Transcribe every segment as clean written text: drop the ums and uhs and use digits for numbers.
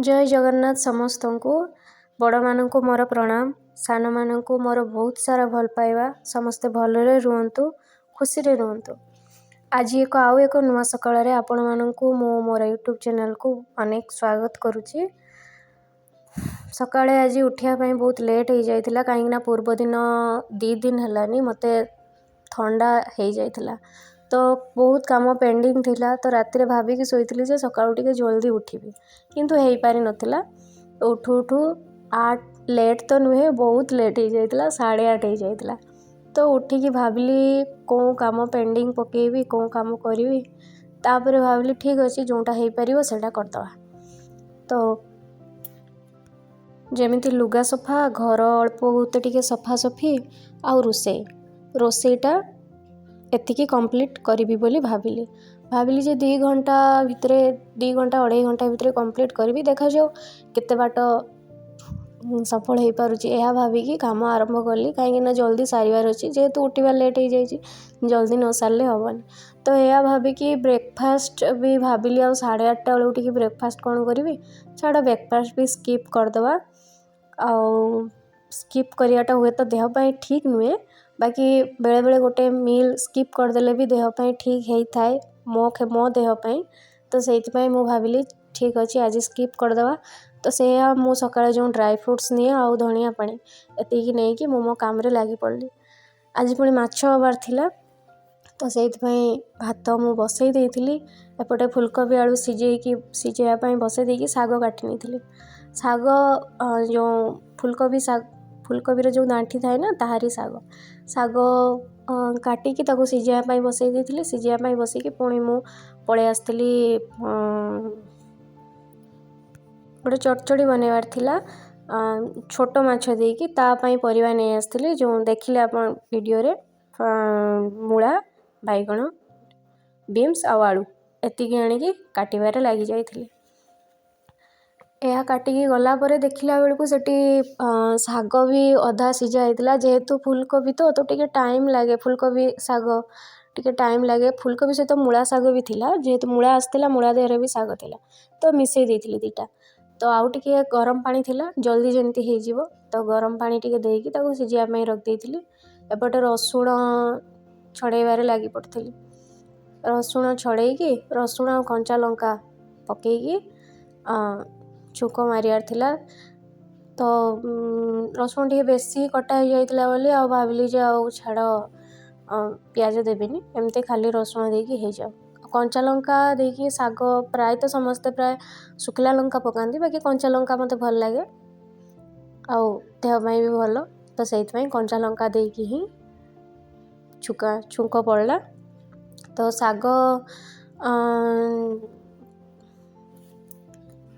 ଜୟ ଜଗନ୍ନାଥ ସମସ୍ତଙ୍କୁ। ବଡ଼ମାନଙ୍କୁ ମୋର ପ୍ରଣାମ, ସାନମାନଙ୍କୁ ମୋର ବହୁତ ସାରା ଭଲ ପାଇବା। ସମସ୍ତେ ଭଲରେ ରୁହନ୍ତୁ, ଖୁସିରେ ରୁହନ୍ତୁ। ଆଜି ଏକ ଆଉ ଏକ ନୂଆ ସକାଳରେ ଆପଣମାନଙ୍କୁ ମୁଁ ମୋର ୟୁଟ୍ୟୁବ୍ ଚ୍ୟାନେଲ୍କୁ ଅନେକ ସ୍ୱାଗତ କରୁଛି। ସକାଳେ ଆଜି ଉଠିବା ପାଇଁ ବହୁତ ଲେଟ୍ ହେଇଯାଇଥିଲା, କାହିଁକିନା ପୂର୍ବଦିନ 2 ଦିନ ହେଲାନି ମୋତେ ଥଣ୍ଡା ହେଇଯାଇଥିଲା, ତ ବହୁତ କାମ ପେଣ୍ଡିଂ ଥିଲା। ତ ରାତିରେ ଭାବିକି ଶୋଇଥିଲି ଯେ ସକାଳୁ ଟିକେ ଜଲ୍ଦି ଉଠିବି, କିନ୍ତୁ ହେଇପାରିନଥିଲା। ଉଠୁ ଉଠୁ 8, ଲେଟ୍ ତ ନୁହେଁ, ବହୁତ ଲେଟ୍ ହେଇଯାଇଥିଲା, 8:30 ହେଇଯାଇଥିଲା। ତ ଉଠିକି ଭାବିଲି କେଉଁ କାମ ପେଣ୍ଡିଂ ପକେଇବି, କେଉଁ କାମ କରିବି। ତାପରେ ଭାବିଲି ଠିକ୍ ଅଛି, ଯେଉଁଟା ହେଇପାରିବ ସେଇଟା କରିଦେବା। ତ ଯେମିତି ଲୁଗା ସଫା, ଘର ଅଳ୍ପ ବହୁତ ଟିକେ ସଫାସଫି ଆଉ ରୋଷେଇ, ରୋଷେଇଟା ଏତିକି କମ୍ପ୍ଲିଟ୍ କରିବି ବୋଲି ଭାବିଲି। ଭାବିଲି ଯେ 2 ଘଣ୍ଟା ଭିତରେ, 2 ଘଣ୍ଟା ଅଢ଼େଇ ଘଣ୍ଟା ଭିତରେ କମ୍ପ୍ଲିଟ୍ କରିବି, ଦେଖାଯାଉ କେତେ ବାଟ ସଫଳ ହେଇପାରୁଛି। ଏହା ଭାବିକି କାମ ଆରମ୍ଭ କଲି, କାହିଁକିନା ଜଲ୍ଦି ସାରିବାର ଅଛି, ଯେହେତୁ ଉଠିବା ଲେଟ୍ ହେଇଯାଇଛି, ଜଲ୍ଦି ନ ସାରିଲେ ହେବନି। ତ ଏହା ଭାବିକି ବ୍ରେକଫାଷ୍ଟ ବି ଭାବିଲି, ଆଉ 8:30 ବେଳକୁ ଉଠିକି ବ୍ରେକଫାଷ୍ଟ କ'ଣ କରିବି, ଛାଡ଼ ବ୍ରେକଫାଷ୍ଟ ବି ସ୍କିପ୍ କରିଦେବା। ଆଉ ସ୍କିପ୍ କରିବାଟା ହୁଏତ ଦେହ ପାଇଁ ଠିକ୍ ନୁହେଁ, ବାକି ବେଳେବେଳେ ଗୋଟେ ମିଲ୍ ସ୍କିପ୍ କରିଦେଲେ ବି ଦେହ ପାଇଁ ଠିକ୍ ହେଇଥାଏ, ମୋ ଦେହ ପାଇଁ। ତ ସେଇଥିପାଇଁ ମୁଁ ଭାବିଲି ଠିକ୍ ଅଛି, ଆଜି ସ୍କିପ୍ କରିଦେବା। ତ ସେଇଆ ମୁଁ ସକାଳେ ଯେଉଁ ଡ୍ରାଏ ଫ୍ରୁଟ୍ସ ନିଏ ଆଉ ଧଣିଆ ପାଣି ଏତିକି ନେଇକି ମୁଁ ମୋ କାମରେ ଲାଗି ପଡ଼ିଲି। ଆଜି ପୁଣି ମାଛ ହେବାର ଥିଲା, ତ ସେଇଥିପାଇଁ ଭାତ ମୁଁ ବସେଇ ଦେଇଥିଲି। ଏପଟେ ଫୁଲକୋବି ଆଳୁ ସିଝେଇବା ପାଇଁ ବସେଇ ଦେଇକି ଶାଗ କାଟି ନେଇଥିଲି। ଶାଗ ଯେଉଁ ଫୁଲକୋବି ଶାଗ, ଫୁଲକୋବିର ଯେଉଁ ଦାଣ୍ଠି ଥାଏ ନା, ତାହାରି ଶାଗ। ଶାଗ କାଟିକି ତାକୁ ସିଝେଇବା ପାଇଁ ବସେଇ ଦେଇଥିଲି। ସିଝେଇବା ପାଇଁ ବସେଇକି ପୁଣି ମୁଁ ପଳେଇ ଆସିଥିଲି, ଗୋଟେ ଚଡ଼ଚଡ଼ି ବନେଇବାର ଥିଲା ଛୋଟ ମାଛ ଦେଇକି, ତା ପାଇଁ ପରିବା ନେଇ ଆସିଥିଲି, ଯେଉଁ ଦେଖିଲେ ଆପଣ ଭିଡ଼ିଓରେ, ମୂଳା, ବାଇଗଣ, ବିନ୍ସ ଆଉ ଆଳୁ ଏତିକି ଆଣିକି କାଟିବାରେ ଲାଗିଯାଇଥିଲି। ଏହା କାଟିକି ଗଲା ପରେ ଦେଖିଲା ବେଳକୁ ସେଠି ଶାଗ ବି ଅଧା ସିଝା ହେଇଥିଲା। ଯେହେତୁ ଫୁଲକୋବି ତ ଟିକେ ଟାଇମ୍ ଲାଗେ, ଫୁଲକୋବି ଶାଗ ଟିକେ ଟାଇମ୍ ଲାଗେ। ଫୁଲକୋବି ସହିତ ମୂଳା ଶାଗ ବି ଥିଲା, ଯେହେତୁ ମୂଳା ଆସିଥିଲା, ମୂଳା ଦେହରେ ବି ଶାଗ ଥିଲା, ତ ମିଶାଇ ଦେଇଥିଲି ଦୁଇଟା। ତ ଆଉ ଟିକେ ଗରମ ପାଣି ଥିଲା, ଜଲ୍ଦି ଯେମିତି ହେଇଯିବ, ତ ଗରମ ପାଣି ଟିକେ ଦେଇକି ତାକୁ ସିଝେଇବା ପାଇଁ ରଖିଦେଇଥିଲି। ଏପଟେ ରସୁଣ ଛଡ଼େଇବାରେ ଲାଗି ପଡ଼ିଥିଲି। ରସୁଣ ଛଡ଼େଇକି ରସୁଣ ଆଉ କଞ୍ଚା ଲଙ୍କା ପକେଇକି ଛୁଙ୍କ ମାରିବାର ଥିଲା। ତ ରସୁଣ ଟିକେ ବେଶୀ କଟା ହେଇଯାଇଥିଲା ବୋଲି ଆଉ ଭାବିଲି ଯେ ଆଉ ଛାଡ଼, ପିଆଜ ଦେବିନି, ଏମିତି ଖାଲି ରସୁଣ ଦେଇକି ହେଇଯାଉ। କଞ୍ଚା ଲଙ୍କା ଦେଇକି ଶାଗ ପ୍ରାୟତଃ ସମସ୍ତେ ପ୍ରାୟ ଶୁଖିଲା ଲଙ୍କା ପକାନ୍ତି, ବାକି କଞ୍ଚା ଲଙ୍କା ମୋତେ ଭଲ ଲାଗେ ଆଉ ଦେହ ପାଇଁ ବି ଭଲ, ତ ସେଇଥିପାଇଁ କଞ୍ଚା ଲଙ୍କା ଦେଇକି ହିଁ ଛୁଙ୍କ ପଡ଼ିଲା। ତ ଶାଗ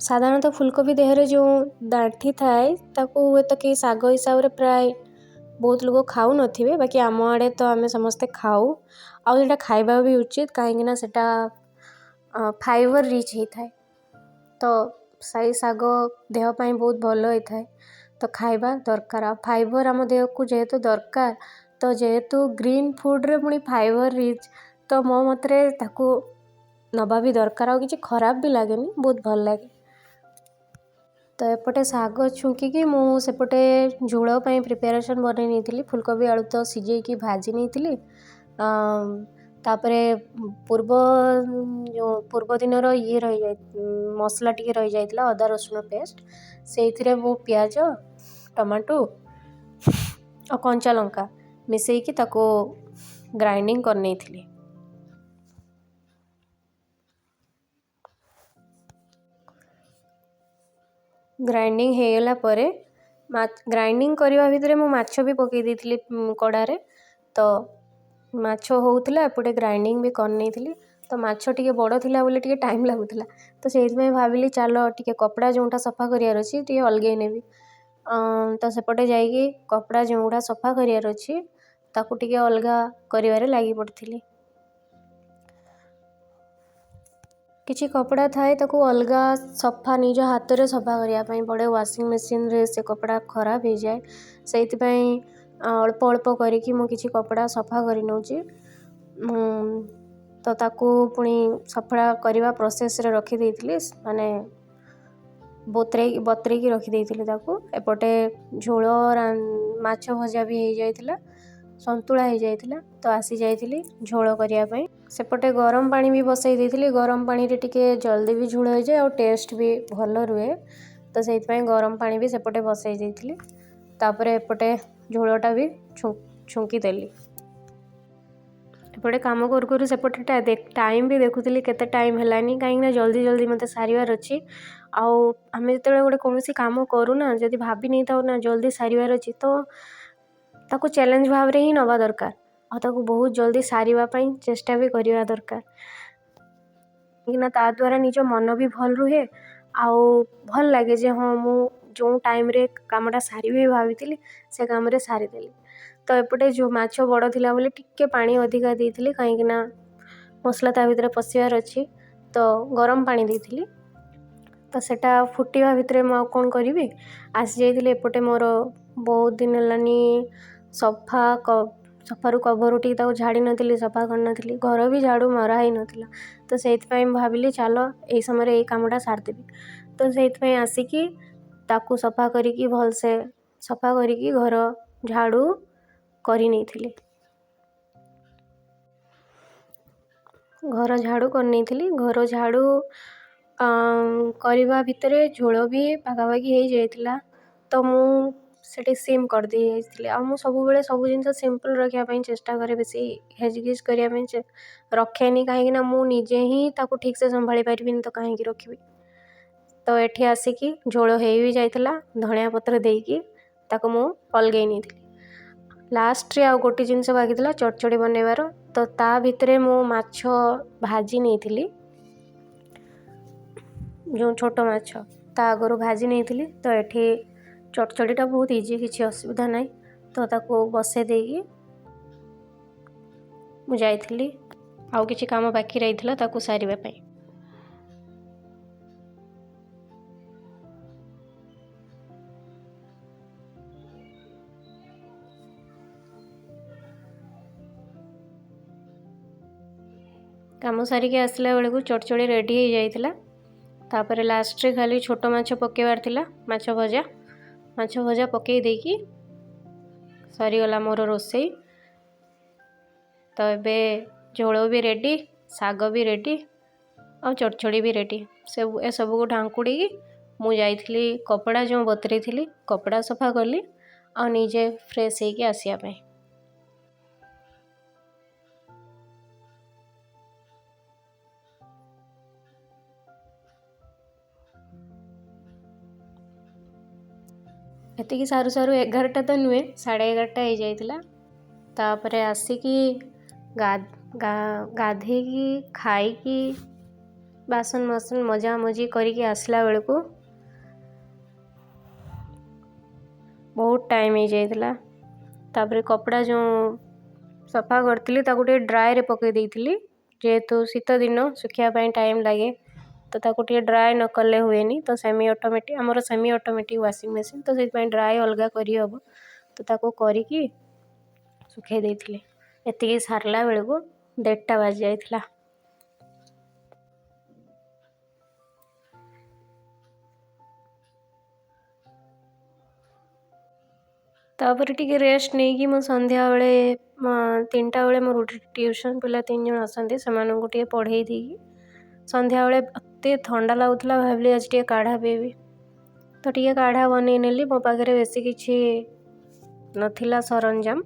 ସାଧାରଣତଃ ଫୁଲକୋବି ଦେହରେ ଯେଉଁ ଦାଣ୍ଠି ଥାଏ ତାକୁ ହୁଏତ କେହି ଶାଗ ହିସାବରେ ପ୍ରାୟ ବହୁତ ଲୋକ ଖାଉନଥିବେ, ବାକି ଆମ ଆଡ଼େ ତ ଆମେ ସମସ୍ତେ ଖାଉ। ଆଉ ସେଇଟା ଖାଇବା ବି ଉଚିତ, କାହିଁକିନା ସେଇଟା ଫାଇବର୍ ରିଚ୍ ହେଇଥାଏ। ତ ସେଇ ଶାଗ ଦେହ ପାଇଁ ବହୁତ ଭଲ ହେଇଥାଏ, ତ ଖାଇବା ଦରକାର। ଆଉ ଫାଇବର୍ ଆମ ଦେହକୁ ଯେହେତୁ ଦରକାର, ତ ଯେହେତୁ ଗ୍ରୀନ୍ ଫୁଡ଼୍ରେ ପୁଣି ଫାଇବର୍ ରିଚ୍, ତ ମୋ ମତରେ ତାକୁ ନେବା ବି ଦରକାର। ଆଉ କିଛି ଖରାପ ବି ଲାଗେନି, ବହୁତ ଭଲ ଲାଗେ। ତ ଏପଟେ ଶାଗ ଛୁଙ୍କିକି ମୁଁ ସେପଟେ ଝୋଳ ପାଇଁ ପ୍ରିପାରେସନ୍ ବନେଇ ନେଇଥିଲି। ଫୁଲକୋବି ଆଳୁ ତ ସିଝେଇକି ଭାଜି ନେଇଥିଲି। ତାପରେ ଯେଉଁ ପୂର୍ବ ଦିନର ଇଏ ରହିଯାଇ, ମସଲା ଟିକେ ରହିଯାଇଥିଲା, ଅଦା ରସୁଣ ପେଷ୍ଟ, ସେଇଥିରେ ମୁଁ ପିଆଜ, ଟମାଟୋ ଆଉ କଞ୍ଚା ଲଙ୍କା ମିଶେଇକି ତାକୁ ଗ୍ରାଇଣ୍ଡିଙ୍ଗ କରିନେଇଥିଲି। ଗ୍ରାଇଣ୍ଡିଙ୍ଗ ହେଇଗଲା ପରେ ଗ୍ରାଇଣ୍ଡିଙ୍ଗ କରିବା ଭିତରେ ମୁଁ ମାଛ ବି ପକେଇ ଦେଇଥିଲି କଡ଼ାରେ। ତ ମାଛ ହେଉଥିଲା, ଏପଟେ ଗ୍ରାଇଣ୍ଡିଙ୍ଗ ବି କରିନେଇଥିଲି। ତ ମାଛ ଟିକେ ବଡ଼ ଥିଲା ବୋଲି ଟିକେ ଟାଇମ୍ ଲାଗୁଥିଲା, ତ ସେଇଥିପାଇଁ ଭାବିଲି ଚାଲ ଟିକେ କପଡ଼ା ଯେଉଁଟା ସଫା କରିବାର ଅଛି ଟିକେ ଅଲଗେଇ ନେବି। ତ ସେପଟେ ଯାଇକି କପଡ଼ା ଯେଉଁଗୁଡ଼ା ସଫା କରିବାର ଅଛି ତାକୁ ଟିକେ ଅଲଗା କରିବାରେ ଲାଗି ପଡ଼ିଥିଲି। କିଛି କପଡ଼ା ଥାଏ ତାକୁ ଅଲଗା ସଫା ନିଜ ହାତରେ ସଫା କରିବା ପାଇଁ ପଡ଼େ, ୱାସିଂ ମେସିନ୍ରେ ସେ କପଡ଼ା ଖରାପ ହେଇଯାଏ। ସେଇଥିପାଇଁ ଅଳ୍ପ ଅଳ୍ପ କରିକି ମୁଁ କିଛି କପଡ଼ା ସଫା କରିନେଉଛି। ତ ତାକୁ ପୁଣି ସଫା କରିବା ପ୍ରୋସେସ୍ରେ ରଖିଦେଇଥିଲି, ମାନେ ବତୁରେଇକି ରଖିଦେଇଥିଲି ତାକୁ। ଏପଟେ ଝୋଳ, ମାଛ ଭଜା ବି ହେଇଯାଇଥିଲା, ସନ୍ତୁଳା ହେଇଯାଇଥିଲା। ତ ଆସିଯାଇଥିଲି ଝୋଳ କରିବା ପାଇଁ। ସେପଟେ ଗରମ ପାଣି ବି ବସେଇ ଦେଇଥିଲି। ଗରମ ପାଣିରେ ଟିକେ ଜଲ୍ଦି ବି ଝୋଳ ହେଇଯାଏ ଆଉ ଟେଷ୍ଟ ବି ଭଲ ରୁହେ, ତ ସେଇଥିପାଇଁ ଗରମ ପାଣି ବି ସେପଟେ ବସେଇ ଦେଇଥିଲି। ତାପରେ ଏପଟେ ଝୋଳଟା ବି ଛୁଙ୍କି ଦେଲି। ଏପଟେ କାମ କରୁ କରୁ ସେପଟେ ଟାଇମ୍ ବି ଦେଖୁଥିଲି କେତେ ଟାଇମ୍ ହେଲାନି, କାହିଁକିନା ଜଲ୍ଦି ଜଲ୍ଦି ମୋତେ ସାରିବାର ଅଛି। ଆଉ ଆମେ ଯେତେବେଳେ ଗୋଟେ କୌଣସି କାମ କରୁନା, ଯଦି ଭାବି ନେଇଥାଉ ନା ଜଲ୍ଦି ସାରିବାର ଅଛି, ତ ତାକୁ ଚ୍ୟାଲେଞ୍ଜ ଭାବରେ ହିଁ ନେବା ଦରକାର ଆଉ ତାକୁ ବହୁତ ଜଲ୍ଦି ସାରିବା ପାଇଁ ଚେଷ୍ଟା ବି କରିବା ଦରକାର, କାହିଁକିନା ତା ଦ୍ୱାରା ନିଜ ମନ ବି ଭଲ ରୁହେ ଆଉ ଭଲ ଲାଗେ ଯେ ହଁ ମୁଁ ଯେଉଁ ଟାଇମ୍ରେ କାମଟା ସାରିବି ଭାବିଥିଲି ସେ କାମରେ ସାରିଦେଲି। ତ ଏପଟେ ଯେଉଁ ମାଛ ବଡ଼ ଥିଲା ବୋଲି ଟିକେ ପାଣି ଅଧିକା ଦେଇଥିଲି, କାହିଁକିନା ମସଲା ତା ଭିତରେ ପଶିବାର ଅଛି, ତ ଗରମ ପାଣି ଦେଇଥିଲି। ତ ସେଟା ଫୁଟିବା ଭିତରେ ମୁଁ ଆଉ କ'ଣ କରିବି, ଆସିଯାଇଥିଲି ଏପଟେ। ମୋର ବହୁତ ଦିନ ହେଲାନି ସଫାରୁ କଭର୍ ଉଠିକି ତାକୁ ଝାଡ଼ି ନଥିଲି, ସଫା କରିନଥିଲି, ଘର ବି ଝାଡ଼ୁ ମରା ହେଇନଥିଲା। ତ ସେଇଥିପାଇଁ ମୁଁ ଭାବିଲି ଚାଲ ଏଇ ସମୟରେ ଏଇ କାମଟା ସାରିଦେବି। ତ ସେଇଥିପାଇଁ ଆସିକି ତାକୁ ସଫା କରିକି ଭଲସେ ସଫା କରିକି ଘର ଝାଡ଼ୁ କରି ନେଇଥିଲି। ଘର ଝାଡ଼ୁ କରିନେଇଥିଲି। ଘର ଝାଡ଼ୁ କରିବା ଭିତରେ ଝୋଳ ବି ପାଖାପାଖି ହେଇଯାଇଥିଲା, ତ ମୁଁ ସେଠି ସିମ୍ କରିଦେଇ ଯାଇଥିଲି। ଆଉ ମୁଁ ସବୁବେଳେ ସବୁ ଜିନିଷ ସିମ୍ପଲ୍ ରଖିବା ପାଇଁ ଚେଷ୍ଟା କରେ, ବେଶୀ ହେଜଗିଜ୍ କରିବା ପାଇଁ ରଖେନି, କାହିଁକିନା ମୁଁ ନିଜେ ହିଁ ତାକୁ ଠିକ୍ସେ ସମ୍ଭାଳି ପାରିବିନି, ତ କାହିଁକି ରଖିବି। ତ ଏଠି ଆସିକି ଝୋଳ ହେଇ ବି ଯାଇଥିଲା, ଧଣିଆ ପତ୍ର ଦେଇକି ତାକୁ ମୁଁ ଅଲଗେଇ ନେଇଥିଲି। ଲାଷ୍ଟରେ ଆଉ ଗୋଟେ ଜିନିଷ ବାକି ଥିଲା ଚଡ଼ଚଡ଼ି ବନେଇବାର, ତ ତା ଭିତରେ ମୁଁ ମାଛ ଭାଜି ନେଇଥିଲି, ଯେଉଁ ଛୋଟ ମାଛ ତା ଆଗରୁ ଭାଜି ନେଇଥିଲି। ତ ଏଠି ଚଡ଼ଚଡ଼ିଟା ବହୁତ ଇଜି, କିଛି ଅସୁବିଧା ନାହିଁ। ତ ତାକୁ ବସେଇ ଦେଇକି ମୁଁ ଯାଇଥିଲି, ଆଉ କିଛି କାମ ବାକି ରହିଥିଲା ତାକୁ ସାରିବା ପାଇଁ। କାମ ସାରିକି ଆସିଲା ବେଳକୁ ଚଡ଼ଚଡ଼ି ରେଡ଼ି ହେଇଯାଇଥିଲା। ତାପରେ ଲାଷ୍ଟରେ ଖାଲି ଛୋଟ ମାଛ ପକାଇବାର ଥିଲା, ମାଛ ଭଜା। ମାଛ ଭଜା ପକାଇ ଦେଇକି ସରିଗଲା ମୋର ରୋଷେଇ। ତ ଏବେ ଝୋଳ ବି ରେଡ଼ି, ଶାଗ ବି ରେଡ଼ି ଆଉ ଚଡ଼ଚଡ଼ି ବି ରେଡ଼ି। ଏସବୁକୁ ଢାଙ୍କୁଡ଼ିକି ମୁଁ ଯାଇଥିଲି କପଡ଼ା ଯେଉଁ ବତୁରେଇଥିଲି କପଡ଼ା ସଫା କଲି ଆଉ ନିଜେ ଫ୍ରେଶ୍ ହେଇକି ଆସିବା ପାଇଁ। ଏତିକି ସାରୁ ସାରୁ 11ଟା ତ ନୁହେଁ, 11:30 ହେଇଯାଇଥିଲା। ତାପରେ ଆସିକି ଗାଧେଇକି ଖାଇକି ବାସନ ମାସନ ମଜାମଜି କରିକି ଆସିଲା ବେଳକୁ ବହୁତ ଟାଇମ୍ ହେଇଯାଇଥିଲା। ତାପରେ କପଡ଼ା ଯେଉଁ ସଫା କରିଥିଲି ତାକୁ ଟିକେ ଡ୍ରାଏରେ ପକାଇ ଦେଇଥିଲି, ଯେହେତୁ ଶୀତ ଦିନ ଶୁଖିବା ପାଇଁ ଟାଇମ୍ ଲାଗେ, ତ ତାକୁ ଟିକେ ଡ୍ରାଏ ନ କଲେ ହୁଏନି। ତ ସେମି ଅଟୋମେଟିକ୍, ଆମର ସେମି ଅଟୋମେଟିକ୍ ୱାସିଂ ମେସିନ୍, ତ ସେଥିପାଇଁ ଡ୍ରାଏ ଅଲଗା କରିହେବ, ତ ତାକୁ କରିକି ଶୁଖେଇ ଦେଇଥିଲି। ଏତିକି ସାରିଲା ବେଳକୁ 1:30 ବାଜି ଯାଇଥିଲା। ତାପରେ ଟିକେ ରେଷ୍ଟ ନେଇକି ମୁଁ ସନ୍ଧ୍ୟାବେଳେ 3ଟା ବେଳେ ମୋର ଗୋଟେ ଟ୍ୟୁସନ୍ ପିଲା 3 ଜଣ ଆସନ୍ତି, ସେମାନଙ୍କୁ ଟିକେ ପଢ଼େଇ ଦେଇକି ସନ୍ଧ୍ୟାବେଳେ ଏତେ ଥଣ୍ଡା ଲାଗୁଥିଲା, ଭାବିଲି ଆଜି ଟିକେ କାଢ଼ା ପିଇବି। ତ ଟିକେ କାଢ଼ା ବନେଇ ନେଲି। ମୋ ପାଖରେ ବେଶୀ କିଛି ନଥିଲା ସରଞ୍ଜାମ,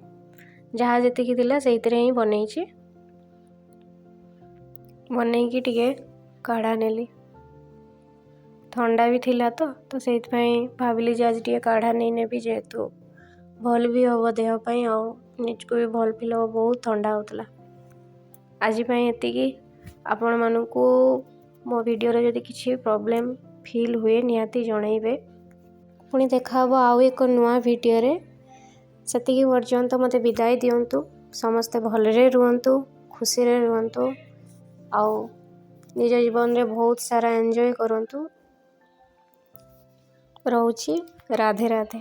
ଯାହା ଯେତିକି ଥିଲା ସେଇଥିରେ ହିଁ ବନେଇଛି। ବନେଇକି ଟିକେ କାଢ଼ା ନେଲି, ଥଣ୍ଡା ବି ଥିଲା ତ ସେଇଥିପାଇଁ ଭାବିଲି ଯେ ଆଜି ଟିକେ କାଢ଼ା ନେଇ ନେବି, ଯେହେତୁ ଭଲ ବି ହେବ ଦେହ ପାଇଁ ଆଉ ନିଜକୁ ବି ଭଲ ଫିଲ୍ ହେବ। ବହୁତ ଥଣ୍ଡା ହେଉଥିଲା। ଆଜି ପାଇଁ ଏତିକି। ଆପଣମାନଙ୍କୁ ମୋ ଭିଡ଼ିଓରେ ଯଦି କିଛି ପ୍ରୋବ୍ଲେମ୍ ଫିଲ୍ ହୁଏ ନିହାତି ଜଣାଇବେ। ପୁଣି ଦେଖାହେବ ଆଉ ଏକ ନୂଆ ଭିଡ଼ିଓରେ। ସେତିକି ପର୍ଯ୍ୟନ୍ତ ମୋତେ ବିଦାୟ ଦିଅନ୍ତୁ। ସମସ୍ତେ ଭଲରେ ରୁହନ୍ତୁ, ଖୁସିରେ ରୁହନ୍ତୁ ଆଉ ନିଜ ଜୀବନରେ ବହୁତ ସାରା ଏନ୍ଜୟ କରନ୍ତୁ। ରହୁଛି, ରାଧେ ରାଧେ।